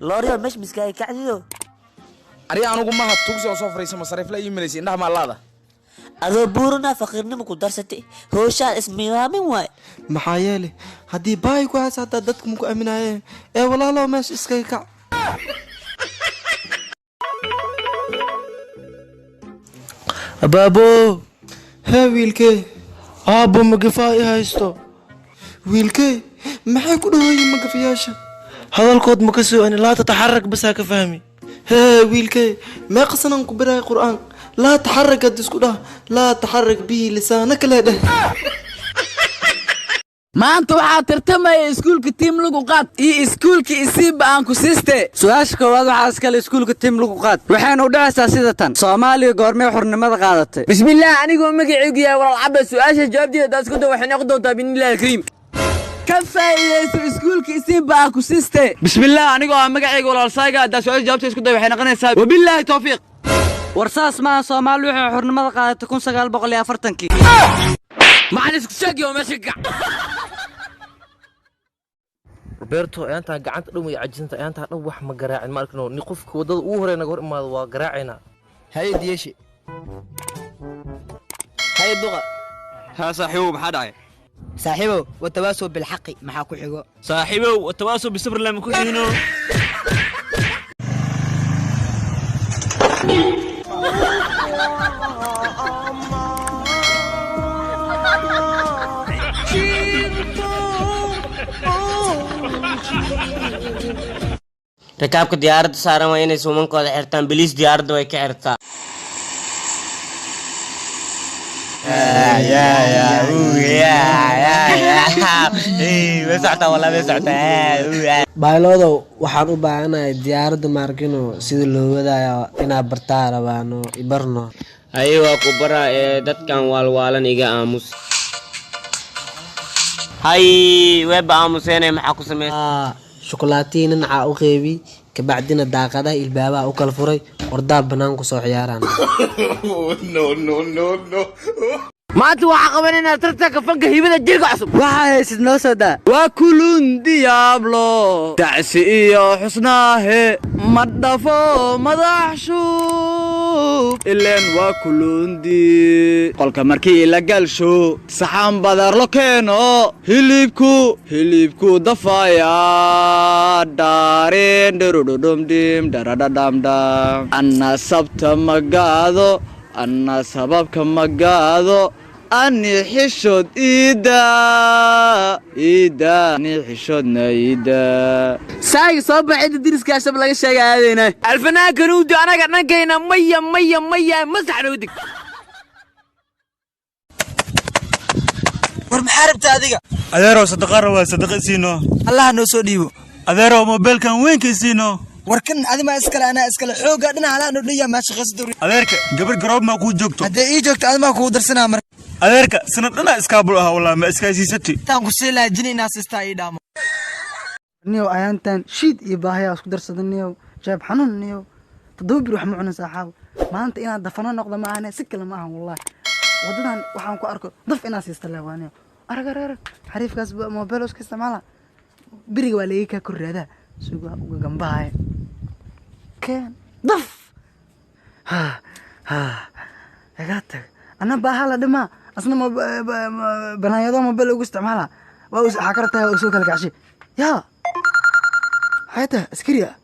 Looriyo meesha miskaaga kacdido. Ari anugu maha tugsi oo soo fariisa masariifla ii malaysa indhaha maalaada. Adoo buurana faqiirnimo ku darsatay, howshaan ismiidaamin waay. Maxaa yeelay haddii baahi ku haysa hataa dadka maku aaminaayeen ee walaalow meesha iskaga kac. Abaabo. Hee wiilkee. Aabbo, magafaa i haysto. Wiilkee, maxay ku dhawayiin magafayaasha? Hadalkood ma ka soo ani laa tataxarak basaa ka fahmi. Hee wiilkee, meeqa sanaan ku baraay qur'aan laa taxarak had isku dhah laa taxarak bihi lisaana kale dheh. Maanta waxaa tartamaya iskuulka Tiim Lagu Qaad iyo iskuulka Isiiba aan ku siiste. Su-aasha koowaad waxaa iskale iskuulka Tiim Lagu Qaad, waxayna u dhacaysaa sida tan: Soomaaliya goormee xurnimada qaadatay? Bismillaah, anigoo magacaygu yahay Walaal Cabba, su-aasha jawaabteeda haddaad isku dayo waxay noqon doontaa binillahi alkariim. Ka faa'iidayso iskuulka Isiiba aan ku siiste. Bismillaah, anigoo ah magacayga Walaal Sayga, haddaa su-aasha jawaabteeda isku dayo waxay noqonaysaa wabilaahi tawfiiq. War saas maaha, Soomaali waxay xurnimada qaadatay 1940-kii. Maxaan isku sheegi oo meesha gac. Roberto, ayaantaa gacanta dhan way cajisanta, ayaantaa dhan wax ma garaacin, ma arkino ni qofka waddada ugu horey naga hor imaado waa garaacaynaa. Haye diyeshi, haye duqa. Haa saaxiibow, maxaa dhacay? Saaxiibow, watawaasow bilxaqi maxaa ku xigo? Saaxiibow, watawaasow bisabr lama ku xigno. Rakaabka diyaaradda saaran waa inay suumankooda xirtaan biliis, diyaaradda way ka xirtaa. Baylodow, waxaan u baahanahay diyaaradda maarkino sida loo wadaayo inaa bartaa rabaano, ibarno. Haye, waa ku baraa ee dadkan waalwaalan iga aamus. Hay, weeba aamuseene, maxaa ku sameysa? Shukulaatii ninacaa u qeybi, kabacdina daaqadaha ilbaabaha u kala furay, ordaa bannaan kusoo ciyaaraan. Maanta waxaa qabanaynaa tartanka fanka hibada jirka cusub. Waxaa haysid noo soo daa. Waa kulun diyaablo dacsi iyo xusnaahe ma dhafo madax shub ileen waa kulundi qolka markii la galsho saxan badarlo keeno hilibku hilibku dafaya dharin dhurudhudhumdhim dharadhadhamdham anna sabta magaado anna sababka magaado ani xishood iida iida ani xishoodna iida. Saayga soo baxida diriska shab laga sheega aadayna alfanaanka nuudi anaga dhankayna maya maya maya masax noodig. War maxaa rabtaa adiga? Adeerow, sadaqa rabaa, sadaqa siino. Allaha noo soo dhiibo. Adeerow, mobeelkan weynka siino. War kan adi maa iskale, anaa iskale, xoogaa dhinaca alaa noo dhan maa shaqaysa. Adeerka, gabar garoob maa kuu joogto? Haddee ii joogto adi maa kugu darsanaa marka. Adeerka, sanad dhanaa iskaabul ah, walaa ma iskaasiisati. Intaan ku sii lahaa jini inaa siistaa ii dhaamo. Niyow, ayaantan shiid iyo baahayaa isku darsada niyow, jeeb xanuun niyow, 7 bir wax ma cunin saaxaabo. Maanta inaad dafano noqdo ma ahane, si kale ma ahan wallahi. Waddadan waxaan ku arko daf inaad siista leewaa niyow. Arag arag arag, xariifkaas mobile iska isticmaala, beriga waa laga kaa korraadaa suga uga gambahaya keen daf ha ha iga tag. Anna baaha la dhimaa, asna banaanyado mobile ugu isticmaala waa waxaa ka rabtaa waa soo kala kacshay yaa maxay tahay askari ah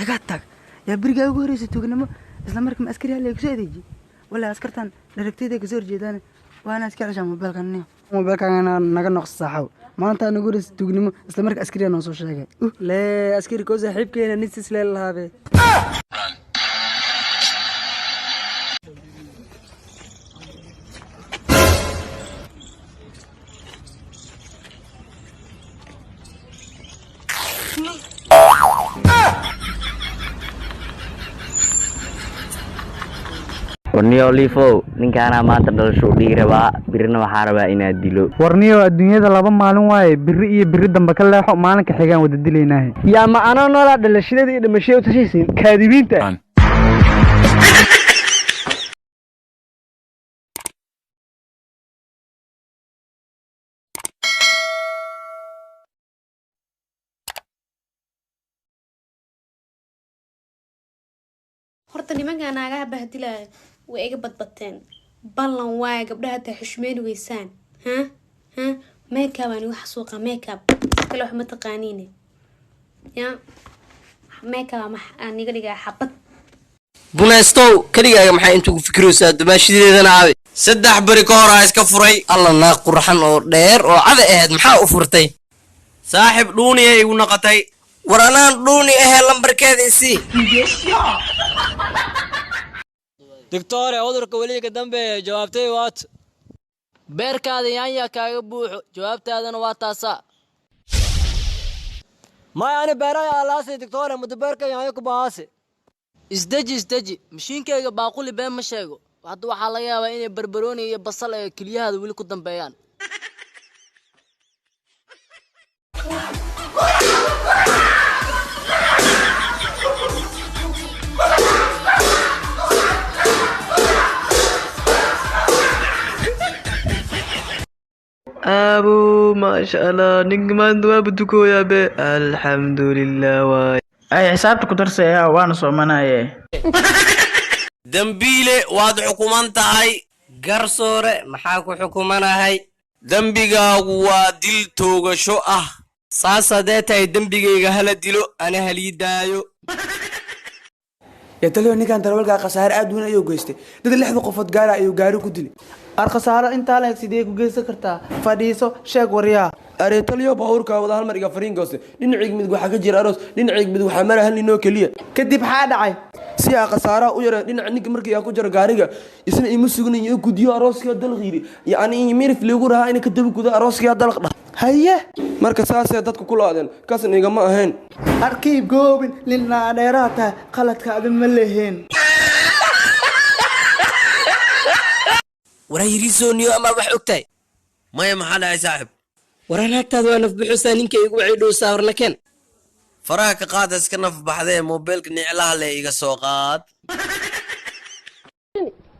iga tag yaa berigaa ugu horreysay tuuganimo isla markii ma askari hala kusoo adeejiye wala askartan dharagtayda kasoo horjeedaan waana iska ceshaa mobeelkan niyo mobeelkan naga noqso saaxaw. Maanta nagu horreysay tuugnimo isla marka askariya noo soo sheegay lee askari koo saaxiibkeena nin sislee lahaabe. Warniyo liifow, ninkaanaa maanta dhalasho u dhigi rabaa, birina waxaa rabaa inaad dilo. Warniyow, adduunyada laba maalin waaye, biri iyo biri dambe ka leexo, maalinka xigaan wada dilaynaahe. Yaa ma anoo noolaa dhalashadeeda iyo dhimashada u tashaysiin kaadibiinta. Horta nimanka naagaha bahdilaayo way iga badbateen. Ballan waaya, gabdhaha hataa xushmeyn weysaan. Ha ha, makeup aan igu xasuuqa, makeup kale wax ma taqaaniine. Ya makeup aan iga dhigaa xabad. Bunaystow, keligaaga maxaa intuu ku fikiraysaa? Dumaashadeedana aabe 3 beri ka hor aa iska furay. Alla, naag qurxan oo dheer oo cada ahayd maxaa u furtay? Saaxib, dhuuniyay igu naqatay. War anaan dhuuni ahee, lambarkeeda isii. Doctor, cudurka weliga ka dambeeya, jawaabtay waat Beerkaada yaanya kaaga buuxo, jawaabtaadana waa taasaa. Maya, ani beeraya alaasi doctor, muddo beerka yaanya ku bahaase. Isdeji, isdeji, mashiinkayga baaquli been ma sheego. Hadda waxaa laga yaabaa inay barbarooni iyo basal ay keliyahaada weli ku dambeeyaan. Aabo, maasha Allah, ninka maanta waa budukooyaa be, alxamdulilah waay. Ay xisaabta ku darsaya, waana soomanaye. Dembiile, waad xukuman tahay. Garsoore, maxaa ku xukumanahay? Dembigaagu waa dil toogasho ah. Saas haddee tahay, dembigayga hala dilo, ana halii daayo. Yaa taliyo, ninkan darawalkaa khasaare aad weyn ayuu geystay. Dad 6da qofood gaara ayuu gaari ku dilay. Ar, khasaaro intaa leeg sidee ku geysan kartaa? Fadhiiso, sheeg waryaa. Aree taliyo, baabuurkaa wada hal mar iga fariin goostay. Dhinacayga mid waxaa ka jira aroos, dhinacayga mid waxaa mara hal ninoo keliya. Kadib xaa dhacay? Si aa khasaaraha u yara, dhinaca ninka markii aa ku jiro gaariga isna ima sugnayo gudiyo arooskiyaa dalaq yidhi, yacni mirif liigu rahaa ina ka daba gudo arooskiyaa dalaq dhah. Haye. Marka saasee dadku ku laadeen, kaasna igama ahayn. Arkiib goobin linaa dheeraa tahay, qaladka adi ma leheen. Waraa yirisooniyo, amaa wax og tahay? Maya, maxaa dhacay saaxib? Waraa, naagtaada waa nafbuxusaa, ninka igu wacay dhowsaa, warna keen. Faraha ka qaada, iska naf baxdee, moobeelka niclaha le iga soo qaad.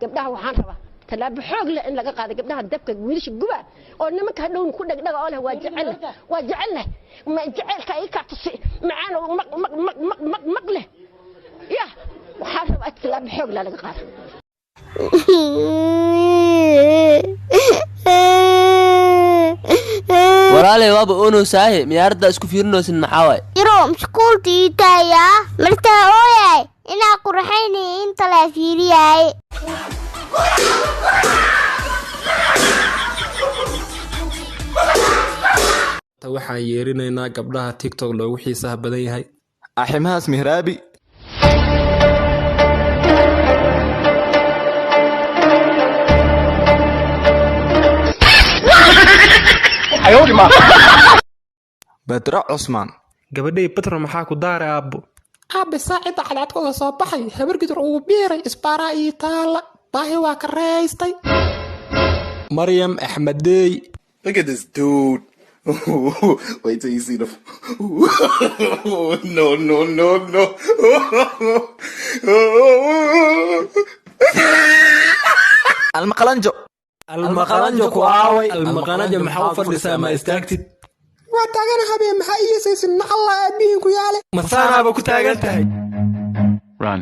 Gabdhaha waxaan rabaa tallaabo xoog leh in laga qaado gabdhaha dabka wiilasha guba oo nimanka hadhown ku dhegdhaga oo leh waa jecel, waa jecel leh, ma jaceylka ii kaa tusi macaan oo maq maq maq maq maq maq leh. Ya waxaan rabaa tallaabo xoog leh laga qaado. Walaalay, waaba onoysaahe, miyaaradda isku fiirinaysin, maxaa waay? Yaro mashquulta ii taayaa martaa ooyahay inaa qurxaynaya inta la fiiriyaay. Waxaan yeerinaynaa gabdhaha TikTok loogu xiisaha badan yahay. Aximahaas mihraabi. Badra Cusmaan. Gabadhay Batro, maxaa ku daaray aabbo? Aabe, saacida cadcadkooda soo baxay, habargidur uu biiray, isbaaraa ii taalla, baahi waa ka reeystay. Maryam Axmedey. Look at this dude. Wait till you see the. No, no, no, no. Almaqalanjo. Almaqalanjo ku aaway? Almaqalanjo, maxaa u fadhisaa? Ma istaagtid? Waa taagan habeen, maxaa iisaysin? Nacalla aabihiin ku yaale. Masaanaaba ku taagan tahay. Run.